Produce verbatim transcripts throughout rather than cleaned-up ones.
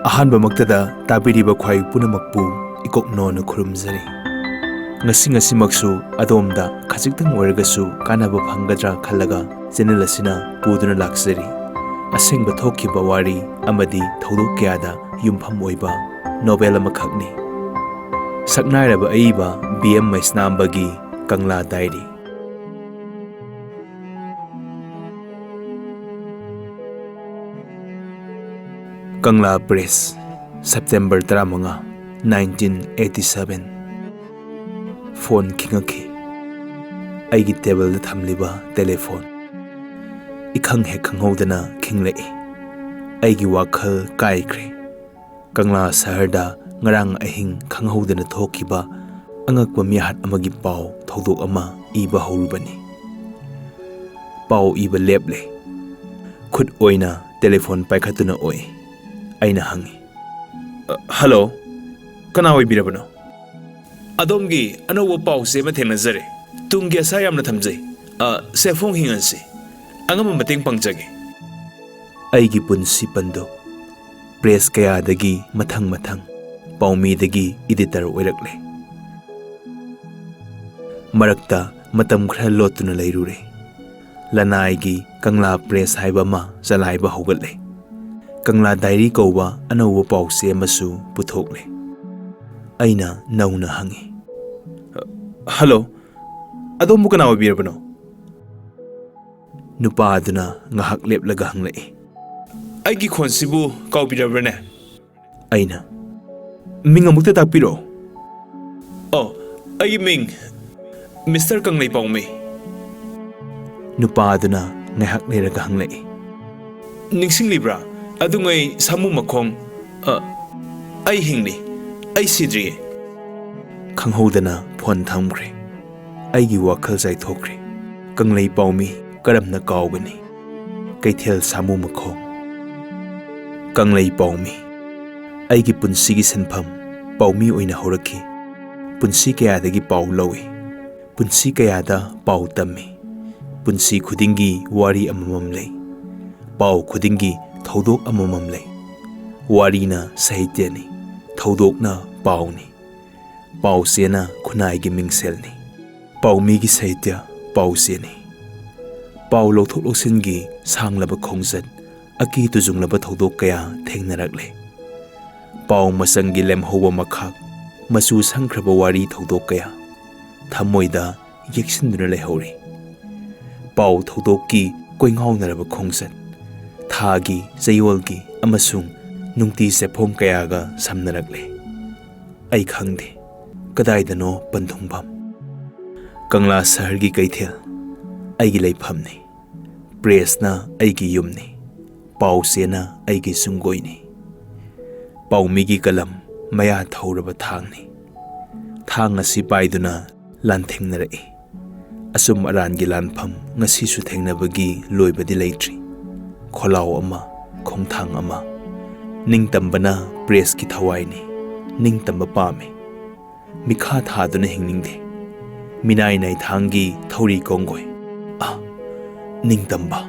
ꯑꯍꯥꯟꯕꯃꯛꯇꯗ ꯇꯥꯕꯤꯔꯤꯕ ꯈ꯭ꯋꯥꯏ ꯄꯨꯝꯅꯃꯛꯄꯨ ꯏꯀꯣꯛꯅꯣꯅ ꯈꯨꯔꯨꯝꯖꯔꯤ꯫ ꯉꯁꯤ ꯉꯁꯤꯃꯛꯁꯨ ꯑꯗꯣꯝꯗ ꯈꯖꯤꯛꯇꯪ ꯑꯣꯏꯔꯒꯁꯨ ꯀꯥꯟꯅꯕ ꯐꯪꯒꯗ꯭ꯔꯥ ꯈꯜꯂꯒ ꯆꯦꯅꯦꯜ ꯑꯁꯤꯅ ꯄꯨꯗꯨꯅ ꯂꯥꯛꯆꯔꯤ꯫ ꯑꯁꯦꯡꯕ ꯊꯣꯛꯈꯤꯕ ꯋꯥꯔꯤ ꯑꯃꯗꯤ ꯊꯧꯗꯣꯛ ꯀꯌꯥꯗ ꯌꯨꯝꯐꯝ ꯑꯣꯏꯕ ꯅꯣꯚꯦꯜ ꯑꯃꯈꯛꯅꯤ꯫ ꯁꯛꯅꯥꯏꯔꯕ ꯑꯏꯕ ꯕꯤ ꯑꯦꯝ ꯃꯩꯁꯅꯥꯝꯕꯒꯤ ꯀꯪꯂꯥ ꯗꯥꯏꯔꯤ꯫ ꯀꯪꯂꯥ ꯄ꯭ꯔꯦꯁ, ꯁꯦꯞꯇꯦꯝꯕꯔ ꯇꯔꯥꯃꯉꯥ, ꯅꯥꯏꯟꯇꯤꯟ ꯑꯩꯠꯇꯤ ꯁꯚꯦꯟ꯫ ꯐꯣꯟ ꯈꯤꯡꯉꯛꯈꯤ꯫ ꯑꯩꯒꯤ ꯇꯦꯕꯜꯗ ꯊꯝꯂꯤꯕ ꯇꯦꯂꯤꯐꯣꯟ꯫ ꯏꯈꯪ ꯍꯦꯛ ꯈꯪꯍꯧꯗꯅ ꯈꯤꯡꯂꯛꯏ꯫ ꯑꯩꯒꯤ ꯋꯥꯈꯜ ꯀꯥꯏꯈ꯭ꯔꯦ꯫ ꯀꯪꯂꯥ ꯁꯍꯔꯗ ꯉꯔꯥꯡ ꯑꯍꯤꯡ ꯈꯪꯍꯧꯗꯅ ꯊꯣꯛꯈꯤꯕ ꯑꯉꯛꯄ ꯃꯤꯍꯥꯠ ꯑꯃꯒꯤ ꯄꯥꯎ ꯊꯧꯗꯣꯛ ꯑꯃ ꯏꯕ ꯍꯧꯔꯨꯕꯅꯤ꯫ ꯄꯥꯎ ꯏꯕ ꯂꯦꯞꯂꯦ꯫ ꯈꯨꯠ ꯑꯣꯏꯅ ꯇꯦꯂꯤꯐꯣꯟ ꯄꯥꯏꯈꯠꯇꯨꯅ ꯑꯣꯛꯏ꯫ ꯑꯩꯅ ꯍꯪꯉꯤ, "ꯑ, ꯍꯜꯂꯣ, ꯀꯅꯥ ꯑꯣꯏꯕꯤꯔꯕꯅꯣ?" "ꯑꯗꯣꯝꯒꯤ ꯑꯅꯧꯕ ꯄꯥꯎꯆꯦ ꯑꯃ ꯊꯦꯡꯅꯖꯔꯦ꯫ ꯇꯨꯡꯒꯤ ꯑꯁꯥ ꯌꯥꯝꯅ ꯊꯝꯖꯩ꯫ ꯑ, ꯁꯦ, ꯐꯣꯡ ꯍꯤꯡꯍꯟꯁꯤ꯫ ꯑꯉꯝꯕ ꯃꯇꯦꯡ ꯄꯥꯡꯖꯒꯦ꯫" ꯑꯩꯒꯤ ꯄꯨꯟꯁꯤ ꯄꯟꯗꯨ ꯄ꯭ꯔꯦꯁ ꯀꯌꯥꯗꯒꯤ ꯃꯊꯪ ꯃꯊꯪ ꯄꯥꯎꯃꯤꯗꯒꯤ ꯏꯗꯤꯇꯔ ꯑꯣꯏꯔꯛꯂꯦ꯫ ꯃꯔꯛꯇ ꯃꯇꯝ ꯈꯔ ꯂꯣꯠꯇꯨꯅ ꯂꯩꯔꯨꯔꯦ꯫ ꯂꯅꯥꯏꯒꯤ ꯀꯪꯂꯥ ꯄ꯭ꯔꯦꯁ ꯍꯥꯏꯕ ꯑꯃ ꯆꯂꯥꯏꯕ ꯍꯧꯒꯠꯂꯦ꯫ ꯀꯪꯂꯥ ꯗꯥꯏꯔꯤ ꯀꯧꯕ ꯑꯅꯧꯕ ꯄꯥꯎꯆꯦ ꯑꯃꯁꯨ ꯄꯨꯊꯣꯛꯂꯦ꯫ ꯑꯩꯅ ꯅꯧꯅ ꯍꯪꯉꯤ, "ꯍꯜꯂꯣ, ꯑꯗꯣꯝꯕꯨ ꯀꯅꯥ ꯑꯣꯏꯕꯤꯔꯕꯅꯣ?" ꯅꯨꯄꯥ ꯑꯗꯨꯅ ꯉꯥꯏꯍꯥꯛ ꯂꯦꯞꯂꯒ ꯍꯪꯂꯛꯏ, "ꯑꯩꯒꯤ ꯈꯣꯟꯁꯤꯕꯨ ꯀꯥꯎꯕꯤꯔꯕ꯭ꯔꯅꯦ?" ꯑꯩꯅ, "ꯃꯤꯡ ꯑꯃꯨꯛꯇ ꯇꯥꯛꯄꯤꯔꯛꯑꯣ꯫" "ꯑꯣ, ꯑꯩꯒꯤ ꯃꯤꯡ ꯃꯤꯁꯇꯔ ꯀꯪꯂꯩ ꯄꯥꯎꯃꯤ꯫" ꯅꯨꯄꯥ ꯑꯗꯨꯅ ꯉꯥꯏꯍꯥꯛ ꯂꯩꯔꯒ ꯍꯪꯂꯛꯏ, "ꯅꯤꯡꯁꯤꯡꯂꯤꯕ꯭ꯔꯥ? ꯑꯗꯨꯉꯩ ꯁꯥꯃꯨ ꯃꯈꯣꯡ, ꯑ, ꯑꯩ ꯍꯤꯡꯂꯤ, ꯑꯩ ꯁꯤꯗ꯭ꯔꯤꯌꯦ꯫" ꯈꯪꯍꯧꯗꯅ ꯐꯣꯟ ꯊꯝꯈ꯭ꯔꯦ꯫ ꯑꯩꯒꯤ ꯋꯥꯈꯜ ꯆꯥꯏꯊꯣꯛꯈ꯭ꯔꯦ꯫ ꯀꯪꯂꯩ ꯄꯥꯎꯃꯤ ꯀꯔꯝꯅ ꯀꯥꯎꯒꯅꯤ? ꯀꯩꯊꯦꯜ ꯁꯥꯃꯨ ꯃꯈꯣꯡ꯫ ꯀꯪꯂꯩ ꯄꯥꯎꯃꯤ꯫ ꯑꯩꯒꯤ ꯄꯨꯟꯁꯤꯒꯤ ꯁꯤꯟꯐꯝ ꯄꯥꯎꯃꯤ ꯑꯣꯏꯅ ꯍꯧꯔꯛꯈꯤ꯫ ꯄꯨꯟꯁꯤ ꯀꯌꯥꯗꯒꯤ ꯄꯥꯎ ꯂꯧꯏ꯫ ꯄꯨꯟꯁꯤ ꯀꯌꯥꯗ ꯄꯥꯎ ꯇꯝꯃꯤ꯫ ꯄꯨꯟꯁꯤ ꯈꯨꯗꯤꯡꯒꯤ ꯋꯥꯔꯤ ꯑꯃꯃꯝ ꯂꯩ꯫ ꯄꯥꯎ ꯈꯨꯗꯤꯡꯒꯤ ꯊꯧꯗꯣꯛ ꯑꯃꯃꯝ ꯂꯩ꯫ ꯋꯥꯔꯤꯅ ꯁꯥꯍꯤꯇ꯭ꯌꯅꯤ, ꯊꯧꯗꯣꯛꯅ ꯄꯥꯎꯅꯤ, ꯄꯥꯎꯆꯦꯅ ꯈꯨꯟꯅꯥꯏꯒꯤ ꯃꯤꯡꯁꯦꯜꯅꯤ꯫ ꯄꯥꯎꯃꯤꯒꯤ ꯁꯥꯍꯤꯇ꯭ꯌ ꯄꯥꯎꯆꯦꯅꯤ꯫ ꯄꯥꯎ ꯂꯧꯊꯣꯛ ꯂꯧꯁꯤꯟꯒꯤ ꯁꯥꯡꯂꯕ ꯈꯣꯡꯆꯠ, ꯑꯀꯤ ꯇꯨꯖꯨꯡꯂꯕ ꯊꯧꯗꯣꯛ ꯀꯌꯥ ꯊꯦꯡꯅꯔꯛꯂꯦ꯫ ꯄꯥꯎ ꯃꯆꯪꯒꯤ ꯂꯦꯝꯍꯧꯕ ꯃꯈꯥꯛ, ꯃꯆꯨ ꯁꯪꯈ꯭ꯔꯕ ꯋꯥꯔꯤ ꯊꯧꯗꯣꯛ ꯀꯌꯥ ꯊꯃꯣꯏꯗ ꯌꯦꯛꯁꯤꯟꯗꯨꯅ ꯂꯩꯍꯧꯔꯤ꯫ ꯄꯥꯎ ꯊꯧꯗꯣꯛꯀꯤ ꯀꯣꯏꯉꯥꯎꯅꯔꯕ ꯈꯣꯡꯆꯠ, ꯊꯥꯒꯤ, ꯆꯌꯣꯜꯒꯤ ꯑꯃꯁꯨꯡ ꯅꯨꯡꯇꯤ ꯆꯦꯐꯣꯡ ꯀꯌꯥꯒ ꯁꯝꯅꯔꯛꯂꯦ꯫ ꯑꯩ ꯈꯪꯗꯦ ꯀꯗꯥꯏꯗꯅꯣ ꯄꯟꯊꯨꯡꯐꯝ꯫ ꯀꯪꯂꯥ ꯁꯍꯔꯒꯤ ꯀꯩꯊꯦꯜ ꯑꯩꯒꯤ ꯂꯩꯐꯝꯅꯤ꯫ ꯄ꯭ꯔꯦꯁꯅ ꯑꯩꯒꯤ ꯌꯨꯝꯅꯤ꯫ ꯄꯥꯎꯆꯦꯅ ꯑꯩꯒꯤ ꯁꯨꯡꯒꯣꯏꯅꯤ꯫ ꯄꯥꯎꯃꯤꯒꯤ ꯀꯂꯝ ꯃꯌꯥ ꯊꯧꯔꯕ ꯊꯥꯡꯅꯤ꯫ ꯊꯥꯡ ꯑꯁꯤ ꯄꯥꯏꯗꯨꯅ ꯂꯥꯟꯊꯦꯡꯅꯔꯛꯏ꯫ ꯑꯆꯨꯝ ꯑꯔꯥꯟꯒꯤ ꯂꯥꯟꯐꯝ ꯉꯁꯤꯁꯨ ꯊꯦꯡꯅꯕꯒꯤ ꯂꯣꯏꯕꯗꯤ ꯂꯩꯇ꯭ꯔꯤ꯫ ꯈꯣꯜꯂꯥꯎ ꯑꯃ, ꯈꯣꯡꯊꯥꯡ ꯑꯃ꯫ ꯅꯤꯡꯇꯝꯕꯅ ꯄ꯭ꯔꯦꯁꯀꯤ ꯊꯋꯥꯏꯅꯤ꯫ ꯅꯤꯡꯇꯝꯕ ꯄꯥꯝꯃꯤ꯫ ꯃꯤꯈꯥ ꯊꯥꯗꯨꯅ ꯍꯤꯡꯅꯤꯡꯗꯦ꯫ ꯃꯤꯅꯥꯏ ꯅꯥꯏꯊꯥꯡꯒꯤ ꯊꯧꯔꯤ ꯀꯣꯡꯒꯣꯏ꯫ ꯑ, ꯅꯤꯡꯇꯝꯕ꯫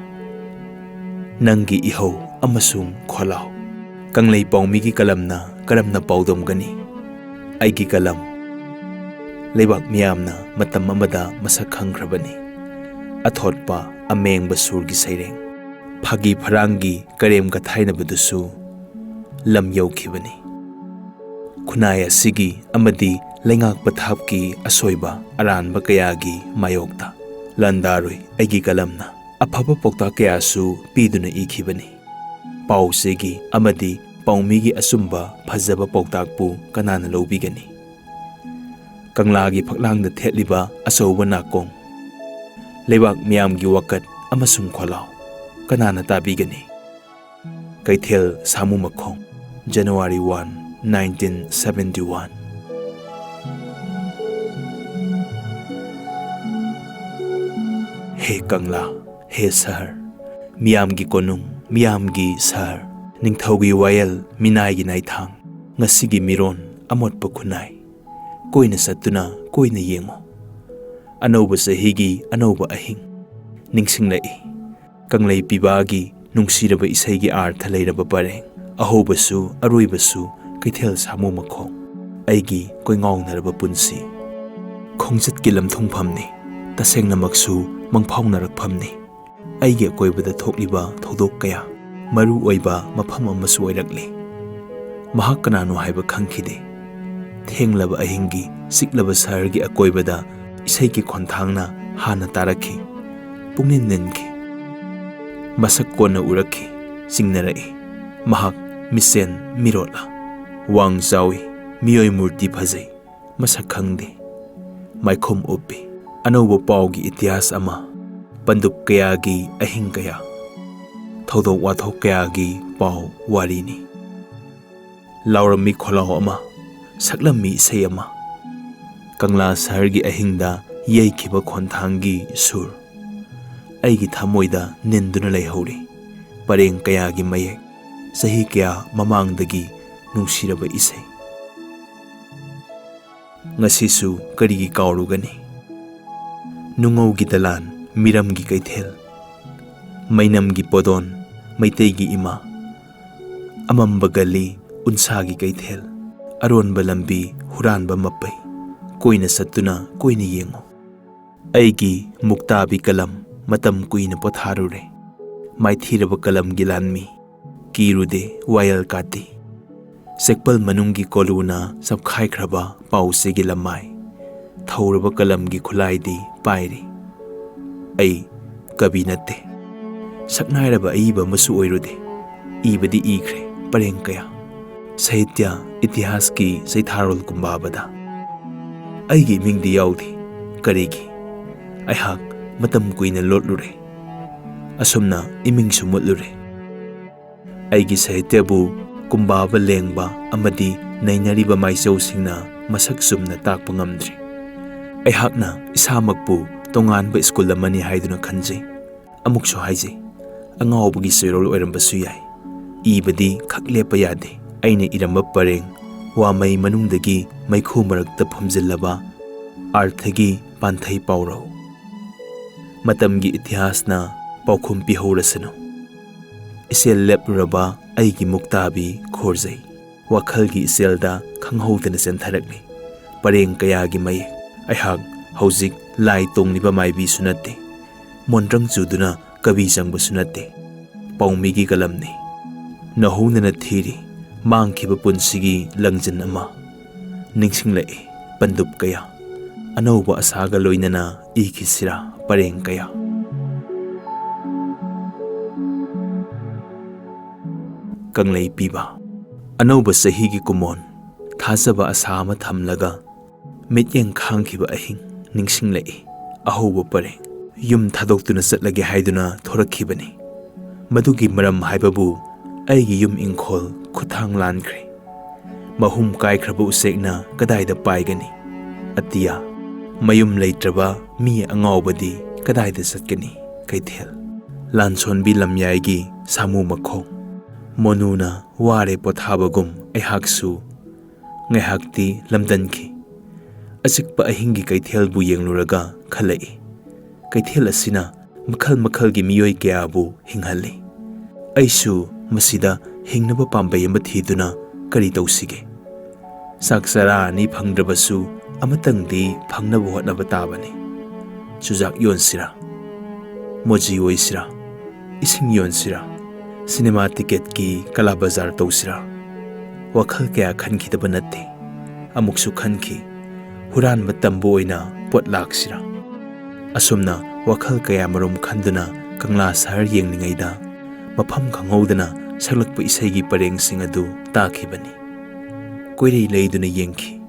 ꯅꯪꯒꯤ ꯏꯍꯧ ꯑꯃꯁꯨꯡ ꯈꯣꯜꯂꯥꯎ꯫ ꯀꯪꯂꯩ ꯄꯥꯎꯃꯤꯒꯤ ꯀꯂꯝꯅ ꯀꯔꯝꯅ ꯄꯥꯎꯗꯝꯒꯅꯤ? ꯑꯩꯒꯤ ꯀꯂꯝ꯫ ꯂꯩꯕꯥꯛ ꯃꯤꯌꯥꯝꯅ ꯃꯇꯝ ꯑꯃꯗ ꯃꯁꯛ ꯈꯪꯈ꯭ꯔꯕꯅꯤ꯫ ꯑꯊꯣꯠꯄ, ꯑꯃꯦꯡꯕ ꯁꯨꯔꯒꯤ ꯁꯩꯔꯦꯡ꯫ ꯐꯥꯒꯤ ꯐꯔꯥꯡꯒꯤ ꯀꯔꯦꯝ ꯀꯊꯥꯏꯅꯕꯗꯨꯁꯨ ꯂꯝ ꯌꯧꯈꯤꯕꯅꯤ꯫ ꯈꯨꯟꯅꯥꯏ ꯑꯁꯤꯒꯤ ꯑꯃꯗꯤ ꯂꯩꯉꯥꯛ ꯄꯊꯥꯞꯀꯤ ꯑꯁꯣꯏꯕ ꯑꯔꯥꯟꯕ ꯀꯌꯥꯒꯤ ꯃꯥꯌꯣꯛꯇ ꯂꯥꯟꯗꯥꯔꯣꯏ ꯑꯩꯒꯤ ꯀꯂꯝꯅ ꯑꯐꯕ ꯄꯥꯎꯇꯥꯛ ꯀꯌꯥꯁꯨ ꯄꯤꯗꯨꯅ ꯏꯈꯤꯕꯅꯤ꯫ ꯄꯥꯎꯆꯦꯒꯤ ꯑꯃꯗꯤ ꯄꯥꯎꯃꯤꯒꯤ ꯑꯆꯨꯝꯕ ꯐꯖꯕ ꯄꯥꯎꯇꯥꯛꯄꯨ ꯀꯅꯥꯅ ꯂꯧꯕꯤꯒꯅꯤ? ꯀꯪꯂꯥꯒꯤ ꯐꯛꯂꯥꯡꯗ ꯊꯦꯠꯂꯤꯕ ꯑꯆꯧꯕ ꯅꯥꯀꯣꯡ, ꯂꯩꯕꯥꯛ ꯃꯤꯌꯥꯝꯒꯤ ꯋꯥꯀꯠ ꯑꯃꯁꯨꯡ ꯈꯣꯜꯂꯥꯎ ꯀꯅꯥꯅ ꯇꯥꯕꯤꯒꯅꯤ? ꯀꯩꯊꯦꯜ ꯁꯥꯃꯨ ꯃꯈꯣꯡ, January one, nineteen seventy one꯫ ꯍꯦ ꯀꯪꯂꯥ, ꯍꯦ ꯁꯍꯔ, ꯃꯤꯌꯥꯝꯒꯤ ꯀꯣꯅꯨꯡ, ꯃꯤꯌꯥꯝꯒꯤ ꯁꯍꯔ, ꯅꯤꯡꯊꯧꯒꯤ ꯋꯥꯌꯦꯜ, ꯃꯤꯅꯥꯏꯒꯤ ꯅꯥꯏꯊꯥꯡ, ꯉꯁꯤꯒꯤ ꯃꯤꯔꯣꯟ, ꯑꯃꯣꯠꯄ ꯈꯨꯟꯅꯥꯏ꯫ ꯀꯣꯏꯅ ꯆꯠꯇꯨꯅ ꯀꯣꯏꯅ ꯌꯦꯡꯉꯨ꯫ ꯑꯅꯧꯕ ꯆꯍꯤꯒꯤ ꯑꯅꯧꯕ ꯑꯍꯤꯡ ꯅꯤꯡꯁꯤꯡꯂꯛꯏ꯫ ꯀꯪꯂꯩ ꯄꯤꯕꯥꯒꯤ ꯅꯨꯡꯁꯤꯔꯕ ꯏꯁꯩꯒꯤ ꯑꯥꯔꯊ ꯂꯩꯔꯕ ꯄꯔꯦꯡ꯫ ꯑꯍꯧꯕꯁꯨ ꯑꯔꯣꯏꯕꯁꯨ ꯀꯩꯊꯦꯜ ꯁꯥꯃꯨ ꯃꯈꯣꯡ꯫ ꯑꯩꯒꯤ ꯀꯣꯏꯉꯥꯎꯅꯔꯕ ꯄꯨꯟꯁꯤ꯫ ꯈꯣꯡꯆꯠꯀꯤ ꯂꯝꯊꯨꯡꯐꯝꯅꯤ, ꯇꯁꯦꯡꯅꯃꯛꯁꯨ ꯃꯪꯐꯥꯎꯅꯔꯛꯐꯝꯅꯤ꯫ ꯑꯩꯒꯤ ꯑꯀꯣꯏꯕꯗ ꯊꯣꯛꯂꯤꯕ ꯊꯧꯗꯣꯛ ꯀꯌꯥ ꯃꯔꯨ ꯑꯣꯏꯕ ꯃꯐꯝ ꯑꯃꯁꯨ ꯑꯣꯏꯔꯛꯂꯤ꯫ ꯃꯍꯥꯛ ꯀꯅꯥꯅꯣ ꯍꯥꯏꯕ ꯈꯪꯈꯤꯗꯦ꯫ ꯊꯦꯡꯂꯕ ꯑꯍꯤꯡꯒꯤ ꯆꯤꯛꯂꯕ ꯁꯍꯔꯒꯤ ꯑꯀꯣꯏꯕꯗ ꯏꯁꯩꯒꯤ ꯈꯣꯟꯊꯥꯡꯅ ꯍꯥꯟꯅ ꯇꯥꯔꯛꯈꯤ꯫ ꯄꯨꯛꯅꯤꯡ ꯅꯤꯟꯈꯤ꯫ ꯃꯁꯛ ꯀꯣꯟꯅ ꯎꯔꯛꯈꯤ, ꯆꯤꯡꯅꯔꯛꯏ꯫ ꯃꯍꯥꯛ ꯃꯤꯁꯦꯟ ꯃꯤꯔꯣꯠꯂ? ꯋꯥꯡ ꯆꯥꯎꯏ, ꯃꯤꯑꯣꯏ ꯃꯨꯔꯇꯤ ꯐꯖꯩ꯫ ꯃꯁꯛ ꯈꯪꯗꯦ꯫ ꯃꯥꯏꯈꯨꯝ ꯎꯞꯄꯤ꯫ ꯑꯅꯧꯕ ꯄꯥꯎꯒꯤ ꯏꯇꯤꯍꯥꯁ ꯑꯃ꯫ ꯄꯟꯗꯨꯞ ꯀꯌꯥꯒꯤ ꯑꯍꯤꯡ ꯀꯌꯥ꯫ ꯊꯧꯗꯣꯛ ꯋꯥꯊꯣꯛ ꯀꯌꯥꯒꯤ ꯄꯥꯎ ꯋꯥꯔꯤꯅꯤ꯫ ꯂꯥꯎꯔꯝꯃꯤ ꯈꯣꯜꯂꯥꯎ ꯑꯃ, ꯁꯛꯂꯝꯃꯤ ꯏꯁꯩ ꯑꯃ꯫ ꯀꯪꯂꯥ ꯁꯍꯔꯒꯤ ꯑꯍꯤꯡꯗ ꯌꯩꯈꯤꯕ ꯈꯣꯟꯊꯥꯡꯒꯤ ꯁꯨꯔ꯫ ꯑꯩꯒꯤ ꯊꯃꯣꯏꯗ ꯅꯤꯟꯗꯨꯅ ꯂꯩꯍꯧꯔꯤ꯫ ꯄꯔꯦꯡ ꯀꯌꯥꯒꯤ ꯃꯌꯦꯛ, ꯆꯍꯤ ꯀꯌꯥ ꯃꯃꯥꯡꯗꯒꯤ ꯅꯨꯡꯁꯤꯔꯕ ꯏꯁꯩ꯫ ꯉꯁꯤꯁꯨ ꯀꯔꯤꯒꯤ ꯀꯥꯎꯔꯨꯒꯅꯤ? ꯅꯨꯡꯉꯧꯒꯤ ꯗꯂꯥꯟ, ꯃꯤꯔꯝꯒꯤ ꯀꯩꯊꯦꯜ, ꯃꯩꯅꯝꯒꯤ ꯄꯣꯗꯣꯟ, ꯃꯩꯇꯩꯒꯤ ꯏꯃꯥ, ꯑꯃꯝꯕ ꯒꯂꯤ, ꯎꯟꯁꯥꯒꯤ ꯀꯩꯊꯦꯜ, ꯑꯔꯣꯟꯕ ꯂꯝꯕꯤ, ꯍꯨꯔꯥꯟꯕ ꯃꯄꯩ, ꯀꯣꯏꯅ ꯆꯠꯇꯨꯅ ꯀꯣꯏꯅ ꯌꯦꯡꯉꯨ꯫ ꯑꯩꯒꯤ ꯃꯨꯛꯇꯥꯕꯤ ꯀꯂꯝ ꯃꯇꯝ ꯀꯨꯏꯅ ꯄꯣꯊꯥꯔꯨꯔꯦ꯫ ꯃꯥꯏꯊꯤꯔꯕ ꯀꯂꯝꯒꯤ ꯂꯥꯟꯃꯤ, ꯀꯤꯔꯨꯗꯦ ꯋꯥꯌꯦꯜ ꯀꯥꯇꯤ꯫ ꯆꯦꯛꯄꯜ ꯃꯅꯨꯡꯒꯤ ꯀꯣꯂꯨꯅ ꯆꯞꯈꯥꯏꯈ꯭ꯔꯕ ꯄꯥꯎꯆꯦꯒꯤ ꯂꯃꯥꯏ꯫ ꯊꯧꯔꯕ ꯀꯂꯝꯒꯤ ꯈꯨꯠꯂꯥꯏꯗꯤ ꯄꯥꯏꯔꯤ꯫ ꯑꯩ ꯀꯕꯤ ꯅꯠꯇꯦ꯫ ꯁꯛꯅꯥꯏꯔꯕ ꯑꯏꯕ ꯑꯃꯁꯨ ꯑꯣꯏꯔꯨꯗꯦ꯫ ꯏꯕꯗꯤ ꯏꯈ꯭ꯔꯦ ꯄꯔꯦꯡ ꯀꯌꯥ꯫ ꯁꯥꯍꯤꯇ꯭ꯌ ꯏꯇꯤꯍꯥꯁꯀꯤ ꯆꯩꯊꯥꯔꯣꯜ ꯀꯨꯝꯕꯥꯕꯗ꯫ ꯑꯩꯒꯤ ꯏꯃꯤꯡꯗꯤ ꯌꯥꯎꯗꯦ꯫ ꯀꯔꯤꯒꯤ? ꯑꯩꯍꯥꯛ ꯃꯇꯝ ꯀꯨꯏꯅ ꯂꯣꯠꯂꯨꯔꯦ꯫ ꯑꯁꯨꯝꯅ ꯏꯃꯤꯡꯁꯨ ꯃꯨꯠꯂꯨꯔꯦ꯫ ꯑꯩꯒꯤ ꯁꯥꯍꯤꯇ꯭ꯌꯕꯨ ꯀꯨꯝꯕꯥꯕ ꯂꯦꯡꯕ ꯑꯃꯗꯤ ꯅꯩꯅꯔꯤꯕ ꯃꯥꯏꯆꯧꯁꯤꯡꯅ ꯃꯁꯛ ꯆꯨꯝꯅ ꯇꯥꯛꯄ ꯉꯝꯗ꯭ꯔꯤ꯫ ꯑꯩꯍꯥꯛꯅ ꯏꯁꯥꯃꯛꯄꯨ ꯇꯣꯉꯥꯟꯕ ꯁ꯭ꯀꯨꯜ ꯑꯃꯅꯤ ꯍꯥꯏꯗꯨꯅ ꯈꯟꯖꯩ꯫ ꯑꯃꯨꯛꯁꯨ ꯍꯥꯏꯖꯩ, ꯑꯉꯥꯎꯕꯒꯤ ꯆꯩꯔꯣꯜ ꯑꯣꯏꯔꯝꯕꯁꯨ ꯌꯥꯏ꯫ ꯏꯕꯗꯤ ꯈꯛ ꯂꯦꯞꯄ ꯌꯥꯗꯦ꯫ ꯑꯩꯅ ꯏꯔꯝꯕ ꯄꯔꯦꯡ, ꯋꯥꯃꯩ ꯃꯅꯨꯡꯗꯒꯤ ꯃꯩꯈꯨ ꯃꯔꯛꯇ ꯐꯨꯝꯖꯤꯜꯂꯕ ꯑꯥꯔꯊꯒꯤ ꯄꯥꯟꯊꯩ ꯄꯥꯎꯔꯧ꯫ ꯃꯇꯝꯒꯤ ꯏꯇꯤꯍꯥꯁꯅ ꯄꯥꯎꯈꯨꯝ ꯄꯤꯍꯧꯔꯁꯅꯨ꯫ ꯏꯆꯦꯜ ꯂꯦꯞꯂꯨꯔꯕ ꯑꯩꯒꯤ ꯃꯨꯛꯇꯥꯕꯤ ꯈꯣꯔꯖꯩ꯫ ꯋꯥꯈꯜꯒꯤ ꯏꯆꯦꯜꯗ ꯈꯪꯍꯧꯗꯅ ꯆꯦꯟꯊꯔꯛꯂꯤ ꯄꯔꯦꯡ ꯀꯌꯥꯒꯤ ꯃꯌꯦꯛ꯫ ꯑꯩꯍꯥꯛ ꯍꯧꯖꯤꯛ ꯂꯥꯏ ꯇꯣꯡꯂꯤꯕ ꯃꯥꯏꯕꯤꯁꯨ ꯅꯠꯇꯦ, ꯃꯣꯟꯗ꯭ꯔꯪ ꯆꯨꯗꯨꯅ ꯀꯕꯤ ꯆꯪꯕꯁꯨ ꯅꯠꯇꯦ꯫ ꯄꯥꯎꯃꯤꯒꯤ ꯀꯂꯝꯅꯤ꯫ ꯅꯧꯍꯧꯅꯅ ꯊꯤꯔꯤ ꯃꯥꯡꯈꯤꯕ ꯄꯨꯟꯁꯤꯒꯤ ꯂꯪꯖꯟ ꯑꯃ꯫ ꯅꯤꯡꯁꯤꯡꯂꯛꯏ ꯄꯟꯗꯨꯞ ꯀꯌꯥ꯫ ꯑꯅꯧꯕ ꯑꯁꯥꯒ ꯂꯣꯏꯅꯅ ꯏꯈꯤꯁꯤꯔꯥ ꯄꯔꯦꯡ ꯀꯌꯥ꯫ ꯀꯪꯂꯩ ꯄꯤꯕ꯫ ꯑꯅꯧꯕ ꯆꯍꯤꯒꯤ ꯀꯨꯃꯣꯟ꯫ ꯊꯥꯖꯕ ꯑꯁꯥ ꯑꯃ ꯊꯝꯂꯒ ꯃꯤꯠꯌꯦꯡ ꯈꯥꯡꯈꯤꯕ ꯑꯍꯤꯡ ꯅꯤꯡꯁꯤꯡꯂꯛꯏ꯫ ꯑꯍꯧꯕ ꯄꯔꯦꯡ꯫ ꯌꯨꯝ ꯊꯥꯗꯣꯛꯇꯨꯅ ꯆꯠꯂꯒꯦ ꯍꯥꯏꯗꯨꯅ ꯊꯣꯔꯛꯈꯤꯕꯅꯤ꯫ ꯃꯗꯨꯒꯤ ꯃꯔꯝ ꯍꯥꯏꯕꯕꯨ ꯑꯩꯒꯤ ꯌꯨꯝ ꯏꯪꯈꯣꯜ ꯈꯨꯠꯊꯥꯡ ꯂꯥꯟꯈ꯭ꯔꯦ꯫ ꯃꯍꯨꯝ ꯀꯥꯏꯈ꯭ꯔꯕ ꯎꯆꯦꯛꯅ ꯀꯗꯥꯏꯗ ꯄꯥꯏꯒꯅꯤ? ꯑꯇꯤꯌꯥ꯫ ꯃꯌꯨꯝ ꯂꯩꯇ꯭ꯔꯕ ꯃꯤ ꯑꯉꯥꯎꯕꯗꯤ ꯀꯗꯥꯏꯗ ꯆꯠꯀꯅꯤ? ꯀꯩꯊꯦꯜ꯫ ꯂꯥꯟꯁꯣꯟꯕꯤ ꯂꯝꯌꯥꯏꯒꯤ ꯁꯥꯃꯨ ꯃꯈꯣꯡ꯫ ꯃꯣꯅꯨꯅ ꯋꯥꯔꯦ ꯄꯣꯊꯥꯕꯒꯨꯝ ꯑꯩꯍꯥꯛꯁꯨ ꯉꯥꯏꯍꯥꯛꯇꯤ ꯂꯝꯗꯟꯈꯤ꯫ ꯑꯆꯤꯛꯄ ꯑꯍꯤꯡꯒꯤ ꯀꯩꯊꯦꯜꯕꯨ ꯌꯦꯡꯂꯨꯔꯒ ꯈꯜꯂꯛꯏ, ꯀꯩꯊꯦꯜ ꯑꯁꯤꯅ ꯃꯈꯜ ꯃꯈꯜꯒꯤ ꯃꯤꯑꯣꯏ ꯀꯌꯥꯕꯨ ꯍꯤꯡꯍꯜꯂꯤ꯫ ꯑꯩꯁꯨ ꯃꯁꯤꯗ ꯍꯤꯡꯅꯕ ꯄꯥꯝꯕꯩ ꯑꯃ ꯊꯤꯗꯨꯅ ꯀꯔꯤ ꯇꯧꯁꯤꯒꯦ? ꯆꯥꯛ ꯆꯔꯥ ꯑꯅꯤ ꯐꯪꯗ꯭ꯔꯕꯁꯨ ꯑꯃꯇꯪꯗꯤ ꯐꯪꯅꯕ ꯍꯣꯠꯅꯕ ꯇꯥꯕꯅꯤ꯫ ꯆꯨꯖꯥꯛ ꯌꯣꯟꯁꯤꯔꯥ? ꯃꯣꯖꯤ ꯑꯣꯏꯁꯤꯔꯥ? ꯏꯁꯤꯡ ꯌꯣꯟꯁꯤꯔꯥ? ꯁꯤꯅꯦꯃꯥ ꯇꯤꯀꯦꯠꯀꯤ ꯀꯂꯥ ꯕꯖꯥꯔ ꯇꯧꯁꯤꯔꯥ? ꯋꯥꯈꯜ ꯀꯌꯥ ꯈꯟꯈꯤꯗꯕ ꯅꯠꯇꯦ꯫ ꯑꯃꯨꯛꯁꯨ ꯈꯟꯈꯤ, ꯍꯨꯔꯥꯟꯕ ꯇꯝꯕ ꯑꯣꯏꯅ ꯄꯣꯠ ꯂꯥꯛꯁꯤꯔꯥ? ꯑꯁꯨꯝꯅ ꯋꯥꯈꯜ ꯀꯌꯥꯃꯔꯨꯝ ꯈꯟꯗꯨꯅ ꯀꯪꯂꯥ ꯁꯍꯔ ꯌꯦꯡꯂꯤꯉꯩꯗ ꯃꯐꯝ ꯈꯪꯍꯧꯗꯅ ꯁꯛꯂꯛꯄ ꯏꯁꯩꯒꯤ ꯄꯔꯦꯡꯁꯤꯡ ꯑꯗꯨ ꯇꯥꯈꯤꯕꯅꯤ꯫ ꯀꯣꯏꯔꯩ ꯂꯩꯗꯨꯅ ꯌꯦꯡꯈꯤ꯫